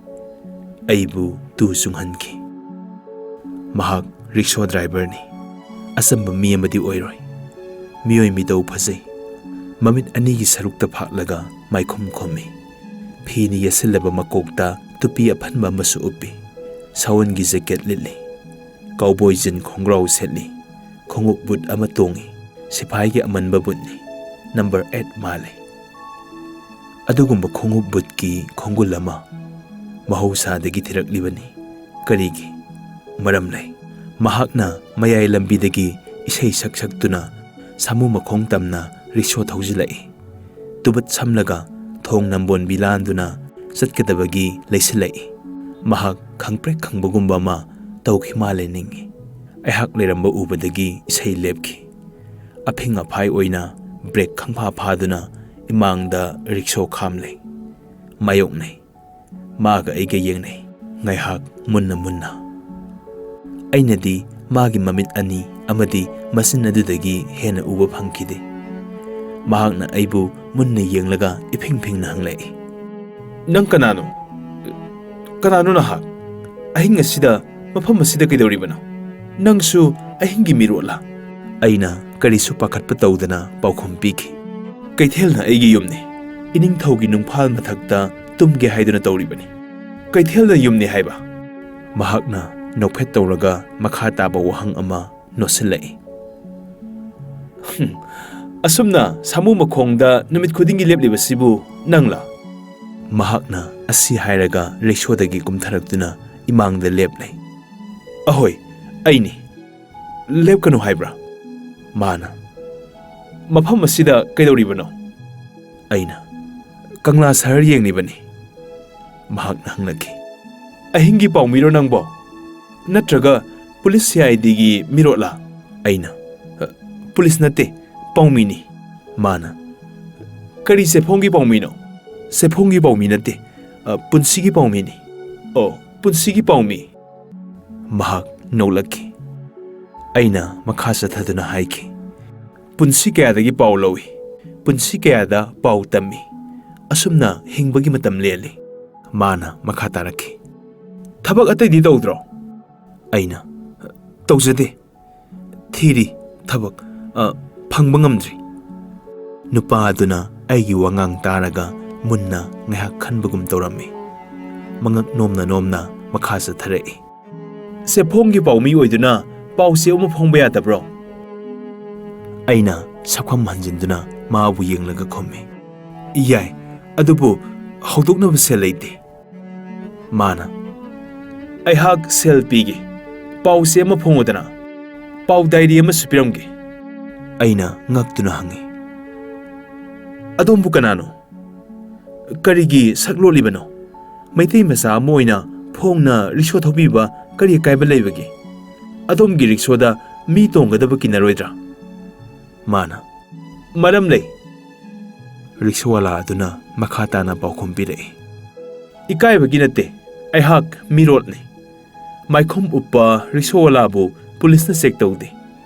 ꯑꯩꯕꯨ ꯇꯨ ꯆꯨꯡꯍꯟꯈꯤ꯫ ꯃꯍꯥꯛ ꯔꯤꯛꯁꯣ ꯗ꯭ꯔꯥꯏꯚꯔꯅꯤ꯫ ꯑꯆꯝꯕ ꯃꯤ ꯑꯃꯗꯤ ꯑꯣꯏꯔꯣꯏ꯫ ꯃꯤꯑꯣꯏ ꯃꯤꯇꯧ ꯐꯖꯩ꯫ ꯃꯃꯤꯠ ꯑꯅꯤꯒꯤ ꯁꯔꯨꯛꯇ ꯐꯥꯛꯂꯒ ꯃꯥꯏꯈꯨꯝ ꯈꯨꯝꯃꯤ꯫ ꯐꯤꯅ ꯌꯦꯠꯁꯤꯜꯂꯕ ꯃꯀꯣꯛꯇ ꯇꯨꯄꯤ ꯑꯐꯟꯕ ꯑꯃꯁꯨ ꯎꯞꯄꯤ꯫ ꯁꯥꯎꯟꯒꯤ ꯖꯦꯀꯦꯠ ꯂꯤꯠꯂꯤ꯫ ꯀꯥꯎꯕꯣꯏ ꯖꯤꯟ ꯈꯣꯡꯒ꯭ꯔꯥꯎ ꯁꯦꯠꯂꯤ꯫ ꯈꯣꯡꯎꯞ ꯕꯨꯠ ꯑꯃ ꯇꯣꯡꯉꯤ꯫ ꯁꯤꯐꯥꯏꯒꯤ ꯑꯃꯟꯕ ꯕꯨꯠꯅꯤ꯫ ꯅꯝꯕꯔ ꯑꯩꯠ ꯃꯥꯜꯂꯤ꯫ ꯑꯗꯨꯒꯨꯝꯕ ꯈꯣꯡꯎꯞ ꯕꯨꯠꯀꯤ ꯈꯣꯡꯒꯨꯜ ꯑꯃ ꯃꯍꯧꯁꯥꯗꯒꯤ ꯊꯤꯔꯛꯂꯤꯕꯅꯤ꯫ ꯀꯔꯤꯒꯤ? ꯃꯔꯝ ꯂꯩ꯫ ꯃꯍꯥꯛꯅ ꯃꯌꯥꯏ ꯂꯝꯕꯤꯗꯒꯤ ꯏꯁꯩ ꯁꯛ ꯁꯛꯇꯨꯅ ꯁꯥꯃꯨ ꯃꯈꯣꯡ ꯇꯝꯅ ꯔꯤꯛꯁꯣ ꯊꯧꯖꯤꯜꯂꯛꯏ꯫ ꯇꯨꯕꯠ ꯁꯝꯂꯒ ꯊꯣꯡ ꯅꯝꯕꯣꯟꯕꯤ ꯂꯥꯟꯗꯨꯅ ꯆꯠꯀꯗꯕꯒꯤ ꯂꯩꯁꯤꯜꯂꯛꯏ꯫ ꯃꯍꯥꯛ ꯈꯪꯄ꯭ꯔꯦꯛ ꯈꯪꯕꯒꯨꯝꯕ ꯑꯃ ꯇꯧꯈꯤ ꯃꯥꯜꯂꯦ ꯅꯤꯡꯏ꯫ ꯑꯩꯍꯥꯛ ꯂꯩꯔꯝꯕ ꯎꯕꯗꯒꯤ ꯏꯁꯩ ꯂꯦꯞꯈꯤ꯫ ꯑꯐꯤꯡ ꯑꯐꯥꯏ ꯑꯣꯏꯅ ꯕ꯭ꯔꯦꯛ ꯈꯪꯐꯥ ꯐꯥꯗꯨꯅ ꯏꯃꯥꯡꯗ ꯔꯤꯛꯁꯣ ꯈꯥꯝꯂꯦ꯫ ꯃꯥꯌꯣꯛꯅꯩ꯫ ꯃꯥꯒ ꯑꯩꯒ ꯌꯦꯡꯅꯩ꯫ ꯉꯥꯏꯍꯥꯛ ꯃꯨꯟꯅ ꯃꯨꯟꯅ꯫ ꯑꯩꯅꯗꯤ ꯃꯥꯒꯤ ꯃꯃꯤꯠ ꯑꯅꯤ ꯑꯃꯗꯤ ꯃꯆꯤꯟ ꯑꯗꯨꯗꯒꯤ ꯍꯦꯟꯅ ꯎꯕ ꯐꯪꯈꯤꯗꯦ꯫ ꯃꯍꯥꯛꯅ ꯑꯩꯕꯨ ꯃꯨꯟꯅ ꯌꯦꯡꯂꯒ ꯏꯐꯤꯡ ꯐꯤꯡꯅ ꯍꯪꯂꯛꯏ, "ꯅꯪ ꯀꯅꯥꯅꯣ? ꯀꯅꯥꯅꯣ ꯅꯍꯥꯛ? ꯑꯍꯤꯡ ꯑꯁꯤꯗ ꯃꯐꯝ ꯑꯁꯤꯗ ꯀꯩꯗꯧꯔꯤꯕꯅꯣ? ꯅꯪꯁꯨ ꯑꯍꯤꯡꯒꯤ ꯃꯤꯔꯣꯠꯂꯥ?" ꯑꯩꯅ ꯀꯔꯤꯁꯨ ꯄꯥꯈꯠꯄ ꯇꯧꯗꯅ ꯄꯥꯎꯈꯨꯝ ꯄꯤꯈꯤ, "ꯀꯩꯊꯦꯜꯅ ꯑꯩꯒꯤ ꯌꯨꯝꯅꯤ꯫ ꯏꯅꯤꯡꯊꯧꯒꯤ ꯅꯨꯡꯐꯥꯜ ꯃꯊꯛꯇ ꯇꯨꯝꯒꯦ ꯍꯥꯏꯗꯨꯅ ꯇꯧꯔꯤꯕꯅꯤ꯫ ꯀꯩꯊꯦꯜꯅ ꯌꯨꯝꯅꯤ ꯍꯥꯏꯕ?" ꯃꯍꯥꯛꯅ ꯅꯣꯛꯐꯦꯠ ꯇꯧꯔꯒ ꯃꯈꯥ ꯇꯥꯕ ꯋꯥꯍꯪ ꯑꯃ ꯅꯣꯠꯁꯤꯜꯂꯛꯏ꯫ "ꯍꯨꯝ, ꯑꯁꯨꯝꯅ ꯁꯥꯃꯨ ꯃꯈꯣꯡꯗ ꯅꯨꯃꯤꯠ ꯈꯨꯗꯤꯡꯒꯤ ꯂꯦꯞꯂꯤꯕꯁꯤꯕꯨ ꯅꯪꯂꯥ?" ꯃꯍꯥꯛꯅ ꯑꯁꯤ ꯍꯥꯏꯔꯒ ꯔꯤꯛꯁꯣꯗꯒꯤ ꯀꯨꯝꯊꯔꯛꯇꯨꯅ ꯏꯃꯥꯡꯗ ꯂꯦꯞꯂꯦ꯫ "ꯑꯍꯣꯏ, ꯑꯩꯅꯤ꯫ ꯂꯦꯞꯀꯅꯨ ꯍꯥꯏꯕ꯭ꯔꯥ?" ꯃꯥꯅ, "ꯃꯐꯝ ꯑꯁꯤꯗ ꯀꯩꯗꯧꯔꯤꯕꯅꯣ?" ꯑꯩꯅ, "ꯀꯪꯂꯥ ꯁꯍꯔ ꯌꯦꯡꯂꯤꯕꯅꯤ꯫" ꯃꯍꯥꯛꯅ ꯍꯪꯂꯛꯈꯤ, "ꯑꯍꯤꯡꯒꯤ ꯄꯥꯎꯃꯤꯔꯣ ꯅꯪꯕꯣ? ꯅꯠꯇ꯭ꯔꯒ ꯄꯨꯂꯤꯁ CIDꯒꯤ ꯃꯤꯔꯣꯠꯂꯥ?" ꯑꯩꯅ, "ꯑ, ꯄꯨꯂꯤꯁ ꯅꯠꯇꯦ, ꯄꯥꯎꯃꯤꯅꯤ꯫" ꯃꯥꯅ, "ꯀꯔꯤ ꯆꯦꯐꯣꯡꯒꯤ ꯄꯥꯎꯃꯤꯅꯣ?" "ꯆꯦꯐꯣꯡꯒꯤ ꯄꯥꯎꯃꯤ ꯅꯠꯇꯦ, ꯑ, ꯄꯨꯟꯁꯤꯒꯤ ꯄꯥꯎꯃꯤꯅꯤ꯫" "ꯑꯣ, ꯄꯨꯟꯁꯤꯒꯤ ꯄꯥꯎꯃꯤ꯫" ꯃꯍꯥꯛ ꯅꯣꯛꯂꯛꯈꯤ꯫ ꯑꯩꯅ ꯃꯈꯥ ꯆꯠꯊꯗꯨꯅ ꯍꯥꯏꯈꯤ, "ꯄꯨꯟꯁꯤ ꯀꯌꯥꯗꯒꯤ ꯄꯥꯎ ꯂꯧꯏ, ꯄꯨꯟꯁꯤ ꯀꯌꯥꯗ ꯄꯥꯎ ꯇꯝꯃꯤ, ꯑꯁꯨꯝꯅ ꯍꯤꯡꯕꯒꯤ ꯃꯇꯝ ꯂꯦꯜꯂꯤ꯫" ꯃꯥꯅ ꯃꯈꯥ ꯇꯥꯔꯛꯈꯤ, "ꯊꯕꯛ ꯑꯇꯩꯗꯤ ꯇꯧꯗ꯭ꯔꯣ?" ꯑꯩꯅ, "ꯇꯧꯖꯗꯦ꯫ ꯊꯤꯔꯤ ꯊꯕꯛ, ꯑ, ꯐꯪꯕ ꯉꯝꯗ꯭ꯔꯤ꯫" ꯅꯨꯄꯥ ꯑꯗꯨꯅ ꯑꯩꯒꯤ ꯋꯥꯉꯥꯡ ꯇꯥꯔꯒ ꯃꯨꯟꯅ ꯉꯥꯏꯍꯥꯛ ꯈꯟꯕꯒꯨꯝ ꯇꯧꯔꯝꯃꯤ꯫ ꯃꯉꯛ ꯅꯣꯝꯅ ꯅꯣꯝꯅ ꯃꯈꯥ ꯆꯠꯊꯔꯛꯏ꯫ "ꯆꯦꯐꯣꯡꯒꯤ ꯄꯥꯎꯃꯤ ꯑꯣꯏꯗꯨꯅ ꯄꯥꯎ ꯆꯦ ꯑꯃ ꯐꯣꯡꯕ ꯌꯥꯗꯕ꯭ꯔꯣ?" ꯑꯩꯅ ꯁꯛꯐꯝ ꯍꯟꯖꯤꯟꯗꯨꯅ ꯃꯥꯕꯨ ꯌꯦꯡꯂꯒ ꯈꯨꯝꯃꯤ, "ꯌꯥꯏ, ꯑꯗꯨꯕꯨ ꯍꯧꯗꯣꯛꯅꯕ ꯁꯦꯜ ꯂꯩꯇꯦ꯫" ꯃꯥꯅ, "ꯑꯩꯍꯥꯛ ꯁꯦꯜ ꯄꯤꯒꯦ, ꯄꯥꯎ ꯆꯦ ꯑꯃ ꯐꯣꯡꯉꯨꯗꯅ, ꯄꯥꯎ ꯗꯥꯏꯔꯤ ꯑꯃꯁꯨ ꯄꯤꯔꯝꯒꯦ꯫" ꯑꯩꯅ ꯉꯛꯇꯨꯅ ꯍꯪꯉꯤ, "ꯑꯗꯣꯝꯕꯨ ꯀꯅꯥꯅꯣ? ꯀꯔꯤꯒꯤ ꯁꯛ ꯂꯣꯠꯂꯤꯕꯅꯣ? ꯃꯩꯇꯩ ꯃꯆꯥ ꯑꯃ ꯑꯣꯏꯅ ꯐꯣꯡꯅ ꯔꯤꯛꯁꯣ ꯊꯧꯕꯤꯕ ꯀꯔꯤ ꯑꯀꯥꯏꯕ ꯂꯩꯕꯒꯦ? ꯑꯗꯣꯝꯒꯤ ꯔꯤꯛꯁꯣꯗ ꯃꯤ ꯇꯣꯡꯒꯗꯕ ꯀꯤꯅꯔꯣꯏꯗ꯭ꯔꯥ?" ꯃꯥꯅ, "ꯃꯔꯝ ꯂꯩ꯫" ꯔꯤꯛꯁꯣꯋꯥꯂꯥ ꯑꯗꯨꯅ ꯃꯈꯥ ꯇꯥꯅ ꯄꯥꯎꯈꯨꯝ ꯄꯤꯔꯛꯏ, "ꯏꯀꯥꯏꯕꯒꯤ ꯅꯠꯇꯦ, ꯑꯩꯍꯥꯛ ꯃꯤꯔꯣꯠꯅꯤ꯫ ꯃꯥꯏꯈꯨꯝ ꯎꯞꯄ ꯔꯤꯛꯁꯣꯋꯥꯂꯥꯕꯨ ꯄꯨꯂꯤꯁꯅ ꯆꯦꯛ ꯇꯧꯗꯦ꯫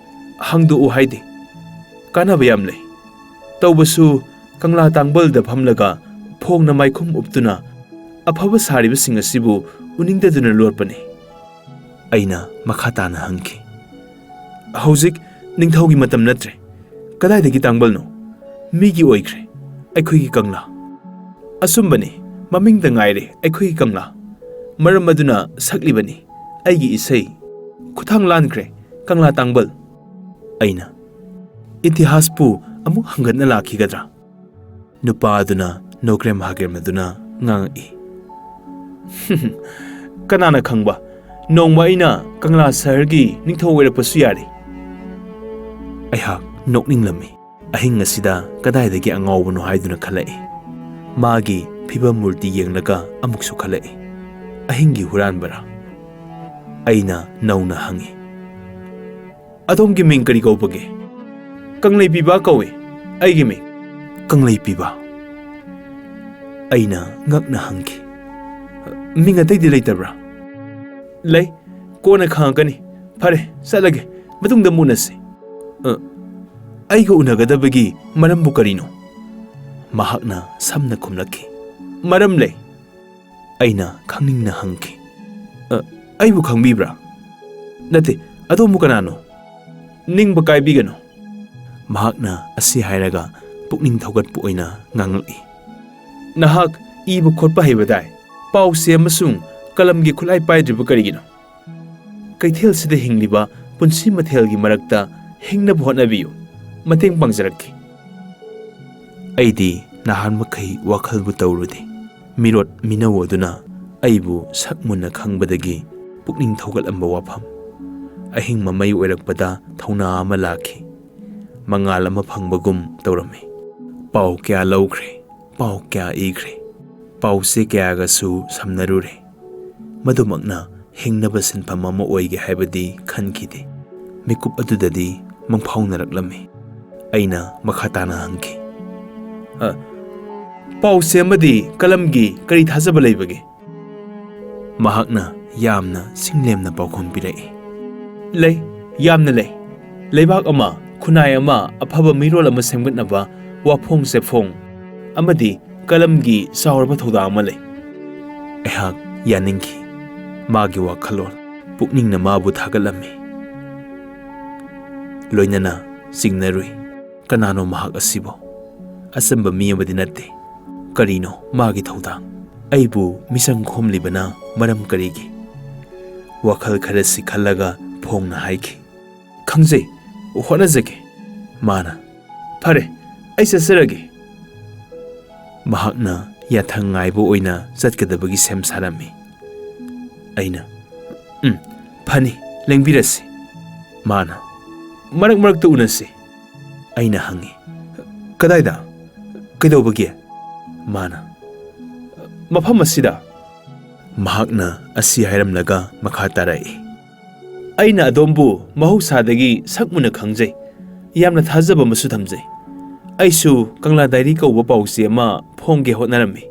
ꯍꯪꯗꯣꯛꯎ ꯍꯥꯏꯗꯦ꯫ ꯀꯥꯟꯅꯕ ꯌꯥꯝ ꯂꯩ꯫ ꯇꯧꯕꯁꯨ ꯀꯪꯂꯥ ꯇꯥꯡꯕꯜꯗ ꯐꯝꯂꯒ ꯐꯣꯡꯅ ꯃꯥꯏꯈꯨꯝ ꯎꯞꯇꯨꯅ ꯑꯐꯕ ꯁꯥꯔꯤꯕꯁꯤꯡ ꯑꯁꯤꯕꯨ ꯎꯅꯤꯡꯗꯗꯨꯅ ꯂꯣꯠꯄꯅꯤ꯫" ꯑꯩꯅ ꯃꯈꯥ ꯇꯥꯅ ꯍꯪꯈꯤ, "ꯍꯧꯖꯤꯛ ꯅꯤꯡꯊꯧꯒꯤ ꯃꯇꯝ ꯅꯠꯇ꯭ꯔꯦ꯫ ꯀꯗꯥꯏꯗꯒꯤ ꯇꯥꯡꯕꯜꯅꯣ? ꯃꯤꯒꯤ ꯑꯣꯏꯈ꯭ꯔꯦ ꯑꯩꯈꯣꯏꯒꯤ ꯀꯪꯂꯥ꯫" "ꯑꯆꯨꯝꯕꯅꯤ, ꯃꯃꯤꯡꯗ ꯉꯥꯏꯔꯦ ꯑꯩꯈꯣꯏꯒꯤ ꯀꯪꯂꯥ꯫ ꯃꯔꯝ ꯑꯗꯨꯅ ꯁꯛꯂꯤꯕꯅꯤ ꯑꯩꯒꯤ ꯏꯁꯩ꯫ ꯈꯨꯊꯥꯡ ꯂꯥꯟꯈ꯭ꯔꯦ ꯀꯪꯂꯥ ꯇꯥꯡꯕꯜ꯫" ꯑꯩꯅ, "ꯏꯇꯤꯍꯥꯁꯄꯨ ꯑꯃꯨꯛ ꯍꯪꯒꯠꯅ ꯂꯥꯛꯈꯤꯒꯗ꯭ꯔꯥ?" ꯅꯨꯄꯥ ꯑꯗꯨꯅ ꯅꯣꯒ꯭ꯔꯦꯝ ꯍꯥꯒ꯭ꯔꯦꯝ ꯑꯗꯨꯅ ꯉꯥꯡꯉꯛꯏ, "ꯀꯅꯥꯅ ꯈꯪꯕ, ꯅꯣꯡꯃ ꯑꯩꯅ ꯀꯪꯂꯥ ꯁꯍꯔꯒꯤ ꯅꯤꯡꯊꯧ ꯑꯣꯏꯔꯛꯄꯁꯨ ꯌꯥꯔꯤ꯫" ꯑꯩꯍꯥꯛ ꯅꯣꯛꯅꯤꯡꯂꯝꯃꯤ꯫ ꯑꯍꯤꯡ ꯑꯁꯤꯗ ꯀꯗꯥꯏꯗꯒꯤ ꯑꯉꯥꯎꯕꯅꯣ ꯍꯥꯏꯗꯨꯅ ꯈꯜꯂꯛꯏ꯫ ꯃꯥꯒꯤ ꯐꯤꯕꯝ ꯃꯨꯔꯇꯤ ꯌꯦꯡꯂꯒ ꯑꯃꯨꯛꯁꯨ ꯈꯜꯂꯛꯏ꯫ "ꯑꯍꯤꯡꯒꯤ ꯍꯨꯔꯥꯟꯕꯔꯥ?" ꯑꯩꯅ ꯅꯧꯅ ꯍꯪꯉꯤ꯫ "ꯑꯗꯣꯝꯒꯤ ꯃꯤꯡ ꯀꯔꯤ ꯀꯧꯕꯒꯦ?" "ꯀꯪꯂꯩꯄꯤꯕ ꯀꯧꯏ ꯑꯩꯒꯤ ꯃꯤꯡ꯫" "ꯀꯪꯂꯩꯄꯤꯕ?" ꯑꯩꯅ ꯉꯛꯅ ꯍꯪꯈꯤ꯫ "ꯃꯤꯡ ꯑꯇꯩꯗꯤ ꯂꯩꯇꯕ꯭ꯔꯥ?" "ꯂꯩ, ꯀꯣꯟꯅ ꯈꯪꯉꯛꯀꯅꯤ꯫ ꯐꯔꯦ, ꯆꯠꯂꯒꯦ, ꯃꯇꯨꯡꯗ ꯑꯃꯨꯛ ꯎꯅꯁꯤ꯫" "ꯑ, ꯑꯩꯒ ꯎꯅꯒꯗꯕꯒꯤ ꯃꯔꯝꯕꯨ ꯀꯔꯤꯅꯣ?" ꯃꯍꯥꯛꯅ ꯁꯝꯅ ꯈꯨꯝꯂꯛꯈꯤ꯫ "ꯃꯔꯝ ꯂꯩ꯫" ꯑꯩꯅ ꯈꯪꯅꯤꯡꯅ ꯍꯪꯈꯤ꯫ "ꯑ, ꯑꯩꯕꯨ ꯈꯪꯕꯤꯕ꯭ꯔꯥ?" "ꯅꯠꯇꯦ, ꯑꯗꯣꯝꯕꯨ ꯀꯅꯥꯅꯣ?" "ꯅꯤꯡꯕ ꯀꯥꯏꯕꯤꯒꯅꯨ꯫" ꯃꯍꯥꯛꯅ ꯑꯁꯤ ꯍꯥꯏꯔꯒ ꯄꯨꯛꯅꯤꯡ ꯊꯧꯒꯠꯄ ꯑꯣꯏꯅ ꯉꯥꯡꯂꯛꯏ꯫ "ꯅꯍꯥꯛ ꯏꯕ ꯈꯣꯠꯄ ꯍꯩꯕꯗꯥꯏ? ꯄꯥꯎ ꯆꯦ ꯑꯃꯁꯨꯡ ꯀꯂꯝꯒꯤ ꯈꯨꯠꯂꯥꯏ ꯄꯥꯏꯗ꯭ꯔꯤꯕ ꯀꯔꯤꯒꯤꯅꯣ? ꯀꯩꯊꯦꯜꯁꯤꯗ ꯍꯤꯡꯂꯤꯕ ꯄꯨꯟꯁꯤ ꯃꯊꯦꯜꯒꯤ ꯃꯔꯛꯇ ꯍꯤꯡꯅꯕ ꯍꯣꯠꯅꯕꯤꯌꯨ꯫ ꯃꯇꯦꯡ ꯄꯥꯡꯖꯔꯛꯀꯦ꯫" ꯑꯩꯗꯤ ꯅꯍꯥꯟ ꯃꯈꯩ ꯋꯥꯈꯜꯕꯨ ꯇꯧꯔꯨꯗꯦ꯫ ꯃꯤꯔꯣꯠ ꯃꯤꯅꯧ ꯑꯗꯨꯅ ꯑꯩꯕꯨ ꯁꯛ ꯃꯨꯟꯅ ꯈꯪꯕꯗꯒꯤ ꯄꯨꯛꯅꯤꯡ ꯊꯧꯒꯠꯂꯝꯕ ꯋꯥꯐꯝ꯫ ꯑꯍꯤꯡ ꯃꯃꯩ ꯑꯣꯏꯔꯛꯄꯗ ꯊꯧꯅꯥ ꯑꯃ ꯂꯥꯛꯈꯤ꯫ ꯃꯉꯥꯜ ꯑꯃ ꯐꯪꯕꯒꯨꯝ ꯇꯧꯔꯝꯃꯤ꯫ ꯄꯥꯎ ꯀꯌꯥ ꯂꯧꯈ꯭ꯔꯦ, ꯄꯥꯎ ꯀꯌꯥ ꯏꯈ꯭ꯔꯦ, ꯄꯥꯎ ꯆꯦ ꯀꯌꯥꯒꯁꯨ ꯁꯝꯅꯔꯨꯔꯦ꯫ ꯃꯗꯨꯃꯛꯅ ꯍꯤꯡꯅꯕ ꯁꯤꯟꯐꯝ ꯑꯃ ꯑꯣꯏꯒꯦ ꯍꯥꯏꯕꯗꯤ ꯈꯟꯈꯤꯗꯦ꯫ ꯃꯤꯀꯨꯞ ꯑꯗꯨꯗꯗꯤ ꯃꯪꯐꯥꯎꯅꯔꯛꯂꯝꯃꯤ꯫ ꯑꯩꯅ ꯃꯈꯥ ꯇꯥꯅ ꯍꯪꯈꯤ, "ꯑ, ꯄꯥꯎ ꯆꯦ ꯑꯃꯗꯤ ꯀꯂꯝꯒꯤ ꯀꯔꯤ ꯊꯥꯖꯕ ꯂꯩꯕꯒꯦ?" ꯃꯍꯥꯛꯅ ꯌꯥꯝꯅ ꯆꯤꯡꯂꯦꯝꯅ ꯄꯥꯎꯈꯨꯝ ꯄꯤꯔꯛꯏ, "ꯂꯩ, ꯌꯥꯝꯅ ꯂꯩ꯫ ꯂꯩꯕꯥꯛ ꯑꯃ, ꯈꯨꯟꯅꯥꯏ ꯑꯃ, ꯑꯐꯕ ꯃꯤꯔꯣꯜ ꯑꯃ ꯁꯦꯝꯒꯠꯅꯕ ꯋꯥꯐꯣꯡ ꯆꯦꯐꯣꯡ ꯑꯃꯗꯤ ꯀꯂꯝꯒꯤ ꯆꯥꯎꯔꯕ ꯊꯧꯗꯥꯡ ꯑꯃ ꯂꯩ꯫" ꯑꯩꯍꯥꯛ ꯌꯥꯅꯤꯡꯈꯤ꯫ ꯃꯥꯒꯤ ꯋꯥꯈꯜꯂꯣꯟ ꯄꯨꯛꯅꯤꯡꯅ ꯃꯥꯕꯨ ꯊꯥꯒꯠꯂꯝꯃꯤ꯫ ꯂꯣꯏꯅꯅ ꯆꯤꯡꯅꯔꯨꯏ꯫ ꯀꯅꯥꯅꯣ ꯃꯍꯥꯛ ꯑꯁꯤꯕꯣ? ꯑꯆꯝꯕ ꯃꯤ ꯑꯃꯗꯤ ꯅꯠꯇꯦ꯫ ꯀꯔꯤꯅꯣ ꯃꯥꯒꯤ ꯊꯧꯗꯥꯡ? ꯑꯩꯕꯨ ꯃꯤꯆꯪ ꯈꯣꯝꯂꯤꯕꯅ ꯃꯔꯝ ꯀꯔꯤꯒꯤ? ꯋꯥꯈꯜ ꯈꯔꯁꯤ ꯈꯜꯂꯒ ꯐꯣꯡꯅ ꯍꯥꯏꯈꯤ, "ꯈꯪꯖꯩ, ꯍꯣꯠꯅꯖꯒꯦ꯫" ꯃꯥꯅ, "ꯐꯔꯦ, ꯑꯩ ꯆꯠꯆꯔꯒꯦ꯫" ꯃꯍꯥꯛꯅ ꯌꯥꯊꯪ ꯉꯥꯏꯕ ꯑꯣꯏꯅ ꯆꯠꯀꯗꯕꯒꯤ ꯁꯦꯝ ꯁꯥꯔꯝꯃꯤ꯫ ꯑꯩꯅ, "ꯎꯝ, ꯐꯅꯤ, ꯂꯦꯡꯕꯤꯔꯁꯤ꯫" ꯃꯥꯅ, "ꯃꯔꯛ ꯃꯔꯛꯇ ꯎꯅꯁꯤ꯫" ꯑꯩꯅ ꯍꯪꯉꯤ, "ꯀꯗꯥꯏꯗ? ꯀꯩꯗꯧꯕꯒꯤ?" ꯃꯥꯅ, "ꯃꯐꯝ ꯑꯁꯤꯗ꯫" ꯃꯍꯥꯛꯅ ꯑꯁꯤ ꯍꯥꯏꯔꯝꯂꯒ ꯃꯈꯥ ꯇꯥꯔꯛꯏ, "ꯑꯩꯅ ꯑꯗꯣꯝꯕꯨ ꯃꯍꯧꯁꯥꯗꯒꯤ ꯁꯛ ꯃꯨꯟꯅ ꯈꯪꯖꯩ, ꯌꯥꯝꯅ ꯊꯥꯖꯕ ꯑꯃꯁꯨ ꯊꯝꯖꯩ꯫ ꯑꯩꯁꯨ ꯀꯪꯂꯥ ꯗꯥꯏꯔꯤ ꯀꯧꯕ ꯄꯥꯎꯆꯦ ꯑꯃ ꯐꯣꯡꯒꯦ ꯍꯣꯠꯅꯔꯝꯃꯤ꯫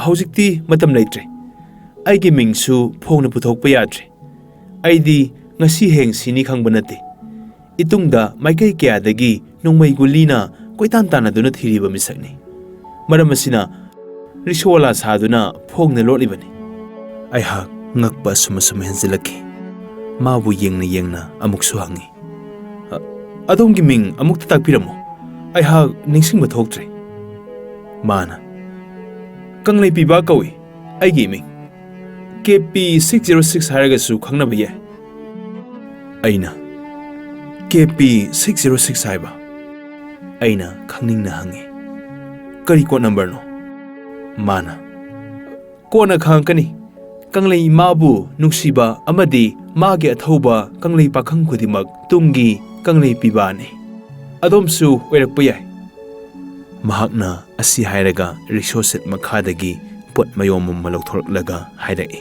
ꯍꯧꯖꯤꯛꯇꯤ ꯃꯇꯝ ꯂꯩꯇ꯭ꯔꯦ꯫ ꯑꯩꯒꯤ ꯃꯤꯡꯁꯨ ꯐꯣꯡꯅ ꯄꯨꯊꯣꯛꯄ ꯌꯥꯗ꯭ꯔꯦ꯫ ꯑꯩꯗꯤ ꯉꯁꯤ ꯍꯌꯦꯡ ꯁꯤꯅꯤ ꯈꯪꯕ ꯅꯠꯇꯦ꯫ ꯏꯇꯨꯡꯗ ꯃꯥꯏꯀꯩ ꯀꯌꯥꯗꯒꯤ ꯅꯣꯡꯃꯩ ꯒꯨꯂꯤꯅ ꯀꯣꯏꯇꯥꯟ ꯇꯥꯟꯅꯗꯨꯅ ꯊꯤꯔꯤꯕ ꯃꯤꯁꯛꯅꯤ꯫ ꯃꯔꯝ ꯑꯁꯤꯅ ꯔꯤꯁꯣꯋꯥꯂꯥ ꯁꯥꯗꯨꯅ ꯐꯣꯡꯅ ꯂꯣꯠꯂꯤꯕꯅꯤ꯫" ꯑꯩꯍꯥꯛ ꯉꯛꯄ ꯑꯁꯨꯝ ꯑꯁꯨꯝ ꯍꯦꯟꯖꯤꯜꯂꯛꯈꯤ꯫ ꯃꯥꯕꯨ ꯌꯦꯡꯅ ꯌꯦꯡꯅ ꯑꯃꯨꯛꯁꯨ ꯍꯪꯉꯤ, "ꯑ-, ꯑꯗꯣꯝꯒꯤ ꯃꯤꯡ ꯑꯃꯨꯛꯇ ꯇꯥꯛꯄꯤꯔꯝꯃꯨ꯫ ꯑꯩꯍꯥꯛ ꯅꯤꯡꯁꯤꯡꯕ ꯊꯣꯛꯇ꯭ꯔꯦ꯫" ꯃꯥꯅ, "ꯀꯪꯂꯩ ꯄꯤꯕꯥ ꯀꯧꯏ ꯑꯩꯒꯤ ꯏꯃꯤꯡ꯫ K P six zero six ꯍꯥꯏꯔꯒꯁꯨ ꯈꯪꯅꯕ ꯌꯥꯏ꯫" ꯑꯩꯅ, "K P six zero six ꯍꯥꯏꯕ?" ꯑꯩꯅ ꯈꯪꯅꯤꯡꯅ ꯍꯪꯉꯤ꯫ "ꯀꯔꯤ ꯀꯣꯗ ꯅꯝꯕꯔꯅꯣ?" ꯃꯥꯅ, "ꯀꯣꯟꯅ ꯈꯪꯉꯛꯀꯅꯤ꯫ ꯀꯪꯂꯩ ꯏꯃꯥꯕꯨ ꯅꯨꯡꯁꯤꯕ ꯑꯃꯗꯤ ꯃꯥꯒꯤ ꯑꯊꯧꯕ ꯀꯪꯂꯩ ꯄꯥꯈꯪ ꯈꯨꯗꯤꯡꯃꯛ ꯇꯨꯡꯒꯤ ꯀꯪꯂꯩ ꯄꯤꯕꯥꯅꯤ꯫ ꯑꯗꯣꯝꯁꯨ ꯑꯣꯏꯔꯛꯄ ꯌꯥꯏ꯫" ꯃꯍꯥꯛꯅ ꯑꯁꯤ ꯍꯥꯏꯔꯒ ꯔꯤꯛꯁꯣ ꯁꯤꯠ ꯃꯈꯥꯗꯒꯤ ꯄꯣꯠ ꯃꯌꯣꯝ ꯑꯃ ꯂꯧꯊꯣꯔꯛꯂꯒ ꯍꯥꯏꯔꯛꯏ,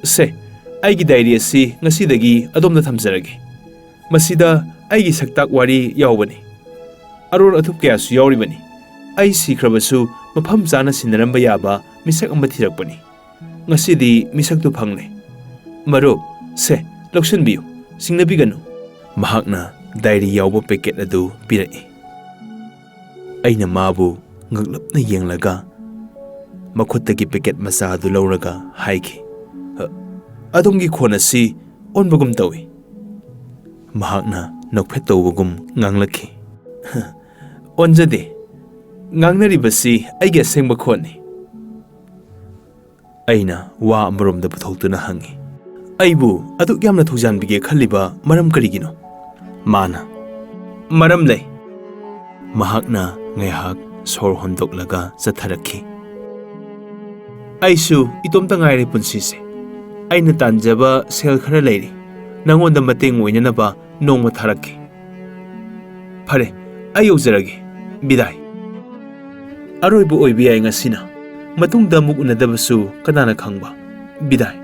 "ꯁꯦ, ꯑꯩꯒꯤ ꯗꯥꯏꯔꯤ ꯑꯁꯤ ꯉꯁꯤꯗꯒꯤ ꯑꯗꯣꯝꯗ ꯊꯝꯖꯔꯒꯦ꯫ ꯃꯁꯤꯗ ꯑꯩꯒꯤ ꯁꯛꯇꯥꯛ ꯋꯥꯔꯤ ꯌꯥꯎꯕꯅꯤ꯫ ꯑꯔꯣꯟ ꯑꯊꯨꯞ ꯀꯌꯥꯁꯨ ꯌꯥꯎꯔꯤꯕꯅꯤ꯫ ꯑꯩ ꯁꯤꯈ꯭ꯔꯕꯁꯨ ꯃꯐꯝ ꯆꯥꯅ ꯁꯤꯟꯅꯔꯝꯕ ꯌꯥꯕ ꯃꯤꯁꯛ ꯑꯃ ꯊꯤꯔꯛꯄꯅꯤ꯫ ꯉꯁꯤꯗꯤ ꯃꯤꯁꯛꯇꯨ ꯐꯪꯂꯦ꯫ ꯃꯔꯨꯞ, ꯁꯦ, ꯂꯧꯁꯤꯟꯕꯤꯌꯨ, ꯆꯤꯡꯅꯕꯤꯒꯅꯨ꯫" ꯃꯍꯥꯛꯅ ꯗꯥꯏꯔꯤ ꯌꯥꯎꯕ ꯄꯦꯀꯦꯠ ꯑꯗꯨ ꯄꯤꯔꯛꯏ꯫ ꯑꯩꯅ ꯃꯥꯕꯨ ꯉꯛꯂꯞꯅ ꯌꯦꯡꯂꯒ ꯃꯈꯨꯠꯇꯒꯤ ꯄꯦꯀꯦꯠ ꯃꯆꯥ ꯑꯗꯨ ꯂꯧꯔꯒ ꯍꯥꯏꯈꯤ, "ꯑ, ꯑꯗꯣꯝꯒꯤ ꯈꯣꯟ ꯑꯁꯤ ꯑꯣꯟꯕꯒꯨꯝ ꯇꯧꯏ꯫" ꯃꯍꯥꯛꯅ ꯅꯣꯛꯐꯦꯠ ꯇꯧꯕꯒꯨꯝ ꯉꯥꯡꯂꯛꯈꯤ, "ꯑꯣꯟꯖꯗꯦ꯫ ꯉꯥꯡꯅꯔꯤꯕꯁꯤ ꯑꯩꯒꯤ ꯑꯁꯦꯡꯕ ꯈꯣꯟꯅꯤ꯫" ꯑꯩꯅ ꯋꯥ ꯑꯃꯔꯣꯝꯗ ꯄꯨꯊꯣꯛꯇꯨꯅ ꯍꯪꯉꯤ, "ꯑꯩꯕꯨ ꯑꯗꯨꯛ ꯌꯥꯝꯅ ꯊꯧꯖꯥꯟꯕꯤꯒꯦ ꯈꯜꯂꯤꯕ ꯃꯔꯝ ꯀꯔꯤꯒꯤꯅꯣ?" ꯃꯥꯅ, "ꯃꯔꯝ ꯂꯩ꯫" ꯃꯍꯥꯛꯅ ꯉꯥꯏꯍꯥꯛ ꯁꯣꯔ ꯍꯣꯟꯗꯣꯛꯂꯒ ꯆꯠꯊꯔꯛꯈꯤ꯫ "ꯑꯩꯁꯨ ꯏꯇꯣꯝꯇ ꯉꯥꯏꯔꯦ ꯄꯨꯟꯁꯤꯁꯦ꯫ ꯑꯩꯅ ꯇꯥꯟꯖꯕ ꯁꯦꯜ ꯈꯔ ꯂꯩꯔꯤ, ꯅꯉꯣꯟꯗ ꯃꯇꯦꯡ ꯑꯣꯏꯅꯅꯕ ꯅꯣꯡꯃ ꯊꯥꯔꯛꯀꯦ꯫ ꯐꯔꯦ, ꯑꯩ ꯌꯧꯖꯔꯒꯦ꯫ ꯕꯤꯗꯥꯏ꯫ ꯑꯔꯣꯏꯕ ꯑꯣꯏꯕ ꯌꯥꯏ ꯉꯁꯤꯅ꯫ ꯃꯇꯨꯡꯗ ꯑꯃꯨꯛ ꯎꯅꯗꯕꯁꯨ ꯀꯅꯥꯅ ꯈꯪꯕ꯫ ꯕꯤꯗꯥꯏ꯫"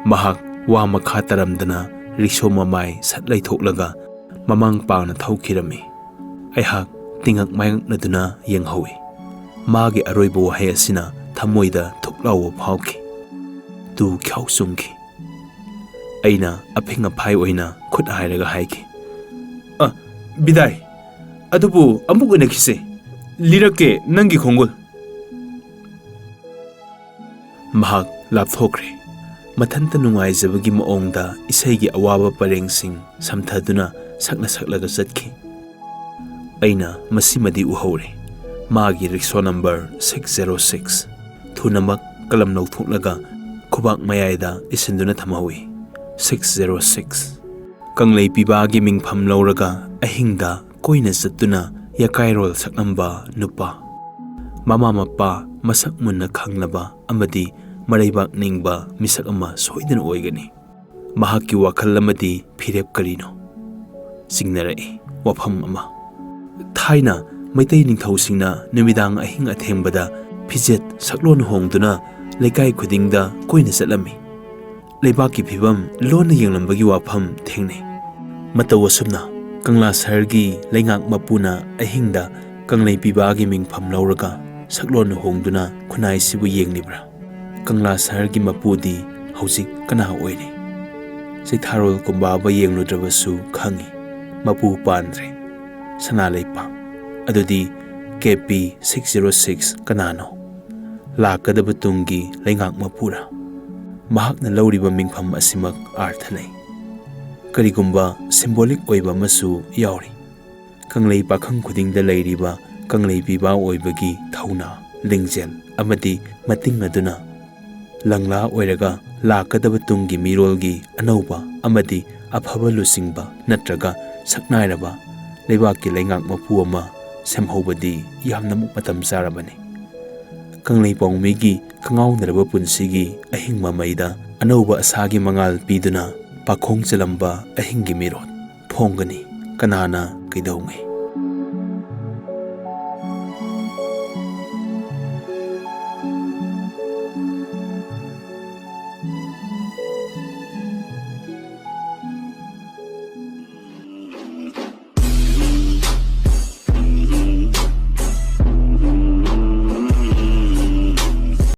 ꯃꯍꯥꯛ ꯋꯥ ꯃꯈꯥ ꯇꯥꯔꯝꯗꯅ ꯔꯤꯛꯁꯣ ꯃꯃꯥꯏ ꯁꯠ ꯂꯩꯊꯣꯛꯂꯒ ꯃꯃꯥꯡ ꯄꯥꯡꯅ ꯊꯧꯈꯤꯔꯝꯃꯤ꯫ ꯑꯩꯍꯥꯛ ꯇꯤꯡꯉꯛ ꯃꯥꯏꯉꯛꯅꯗꯨꯅ ꯌꯦꯡꯍꯧꯏ꯫ ꯃꯥꯒꯤ ꯑꯔꯣꯏꯕ ꯋꯥꯍꯩ ꯑꯁꯤꯅ ꯊꯃꯣꯏꯗ ꯊꯨꯛ ꯂꯥꯎꯕ ꯐꯥꯎꯈꯤ꯫ ꯇꯨ ꯈ꯭ꯌꯥꯎ ꯆꯨꯡꯈꯤ꯫ ꯑꯩꯅ ꯑꯐꯤꯡ ꯑꯐꯥꯏ ꯑꯣꯏꯅ ꯈꯨꯠ ꯍꯥꯏꯔꯒ ꯍꯥꯏꯈꯤ, "ꯑ, ꯕꯤꯗꯥꯏ, ꯑꯗꯨꯕꯨ ꯑꯃꯨꯛ ꯎꯅꯈꯤꯁꯦ꯫ ꯂꯤꯔꯛꯀꯦ ꯅꯪꯒꯤ ꯈꯣꯡꯒꯨꯜ꯫" ꯃꯍꯥꯛ ꯂꯥꯞꯊꯣꯛꯈ꯭ꯔꯦ꯫ ꯃꯊꯟꯇ ꯅꯨꯡꯉꯥꯏꯖꯕꯒꯤ ꯃꯑꯣꯡꯗ ꯏꯁꯩꯒꯤ ꯑꯋꯥꯕ ꯄꯔꯦꯡꯁꯤꯡ ꯁꯝꯊꯗꯨꯅ ꯁꯛꯅ ꯁꯛꯂꯒ ꯆꯠꯈꯤ꯫ ꯑꯩꯅ ꯃꯁꯤꯃꯗꯤ ꯎꯍꯧꯔꯦ꯫ ꯃꯥꯒꯤ rickshaw number six zero six. ꯊꯨꯅꯃꯛ ꯀꯂꯝ ꯂꯧꯊꯣꯛꯂꯒ ꯈꯨꯕꯥꯛ ꯃꯌꯥꯏꯗ ꯏꯁꯤꯟꯗꯨꯅ ꯊꯝꯍꯧꯏ꯫ Six zero six. ꯀꯪꯂꯩ ꯄꯤꯕꯥꯒꯤ ꯃꯤꯡꯐꯝ ꯂꯧꯔꯒ ꯑꯍꯤꯡꯗ ꯀꯣꯏꯅ ꯆꯠꯇꯨꯅ ꯌꯥꯀꯥꯏꯔꯣꯜ ꯁꯛꯂꯝꯕ ꯅꯨꯄꯥ꯫ ꯃꯃꯥ ꯃꯄꯥ ꯃꯁꯛ ꯃꯨꯟꯅ ꯈꯪꯂꯕ ꯑꯃꯗꯤ ꯃꯔꯩꯕꯥꯛ ꯅꯤꯡꯕ ꯃꯤꯁꯛ ꯑꯃ ꯁꯣꯏꯗꯅ ꯑꯣꯏꯒꯅꯤ꯫ ꯃꯍꯥꯛꯀꯤ ꯋꯥꯈꯜ ꯑꯃꯗꯤ ꯐꯤꯔꯦꯞ ꯀꯔꯤꯅꯣ? ꯆꯤꯡꯅꯔꯛꯏ ꯋꯥꯐꯝ ꯑꯃ꯫ ꯊꯥꯏꯅ ꯃꯩꯇꯩ ꯅꯤꯡꯊꯧꯁꯤꯡꯅ ꯅꯨꯃꯤꯗꯥꯡ ꯑꯍꯤꯡ ꯑꯊꯦꯡꯕꯗ ꯐꯤꯖꯦꯠ ꯁꯛꯂꯣꯟ ꯍꯣꯡꯗꯨꯅ ꯂꯩꯀꯥꯏ ꯈꯨꯗꯤꯡꯗ ꯀꯣꯏꯅ ꯆꯠꯂꯝꯃꯤ꯫ ꯂꯩꯕꯥꯛꯀꯤ ꯐꯤꯕꯝ ꯂꯣꯟꯅ ꯌꯦꯡꯂꯝꯕꯒꯤ ꯋꯥꯐꯝ ꯊꯦꯡꯅꯩ꯫ ꯃꯇꯧ ꯑꯁꯨꯝꯅ ꯀꯪꯂꯥ ꯁꯍꯔꯒꯤ ꯂꯩꯉꯥꯛ ꯃꯄꯨꯅ ꯑꯍꯤꯡꯗ ꯀꯪꯂꯩ ꯄꯤꯕꯥꯒꯤ ꯃꯤꯡꯐꯝ ꯂꯧꯔꯒ ꯁꯛꯂꯣꯟ ꯍꯣꯡꯗꯨꯅ ꯈꯨꯟꯅꯥꯏꯁꯤꯕꯨ ꯌꯦꯡꯂꯤꯕ꯭ꯔꯥ? ꯀꯪꯂꯥ ꯁꯍꯔꯒꯤ ꯃꯄꯨꯗꯤ ꯍꯧꯖꯤꯛ ꯀꯅꯥ ꯑꯣꯏꯔꯤ? ꯆꯩꯊꯥꯔꯣꯜ ꯀꯨꯝꯕꯥꯕ ꯌꯦꯡꯂꯨꯗ꯭ꯔꯕꯁꯨ ꯈꯪꯏ, ꯃꯄꯨ ꯄꯥꯟꯗ꯭ꯔꯦ꯫ ꯁꯅꯥ ꯂꯩꯄꯥꯛ ꯑꯗꯨꯗꯤ K P six zero six ꯀꯅꯥꯅꯣ? ꯂꯥꯛꯀꯗꯕ ꯇꯨꯡꯒꯤ ꯂꯩꯉꯥꯛ ꯃꯄꯨꯔꯥ? ꯃꯍꯥꯛꯅ ꯂꯧꯔꯤꯕ ꯃꯤꯡꯐꯝ ꯑꯁꯤꯃꯛ ꯑꯥꯔꯊ ꯂꯩ꯫ ꯀꯔꯤꯒꯨꯝꯕ ꯁꯤꯝꯕꯣꯂꯤꯛ ꯑꯣꯏꯕ ꯑꯃꯁꯨ ꯌꯥꯎꯔꯤ꯫ ꯀꯪꯂꯩ ꯄꯥꯈꯪ ꯈꯨꯗꯤꯡꯗ ꯂꯩꯔꯤꯕ ꯀꯪꯂꯩ ꯄꯤꯕꯥ ꯑꯣꯏꯕꯒꯤ ꯊꯧꯅꯥ, ꯂꯤꯡꯖꯦꯜ ꯑꯃꯗꯤ ꯃꯇꯤꯡ ꯑꯗꯨꯅ ꯂꯪꯂꯥ ꯑꯣꯏꯔꯒ ꯂꯥꯛꯀꯗꯕ ꯇꯨꯡꯒꯤ ꯃꯤꯔꯣꯜꯒꯤ ꯑꯅꯧꯕ ꯑꯃꯗꯤ ꯑꯐꯕ ꯂꯨꯆꯤꯡꯕ ꯅꯠꯇ꯭ꯔꯒ ꯁꯛꯅꯥꯏꯔꯕ ꯂꯩꯕꯥꯛꯀꯤ ꯂꯩꯉꯥꯛ ꯃꯄꯨ ꯑꯃ ꯁꯦꯝꯍꯧꯕꯗꯤ ꯌꯥꯝꯅꯃꯛ ꯃꯇꯝ ꯆꯥꯔꯕꯅꯤ꯫ ꯀꯪꯂꯩ ꯄꯥꯎꯃꯤꯒꯤ ꯀꯉꯥꯎꯅꯔꯕ ꯄꯨꯟꯁꯤꯒꯤ ꯑꯍꯤꯡ ꯃꯃꯩꯗ ꯑꯅꯧꯕ ꯑꯁꯥꯒꯤ ꯃꯉꯥꯜ ꯄꯤꯗꯨꯅ ꯄꯥꯈꯣꯡ ꯆꯜꯂꯝꯕ ꯑꯍꯤꯡꯒꯤ ꯃꯤꯔꯣꯜ ꯐꯣꯡꯒꯅꯤ꯫ ꯀꯅꯥꯅ ꯀꯩꯗꯧꯉꯩ?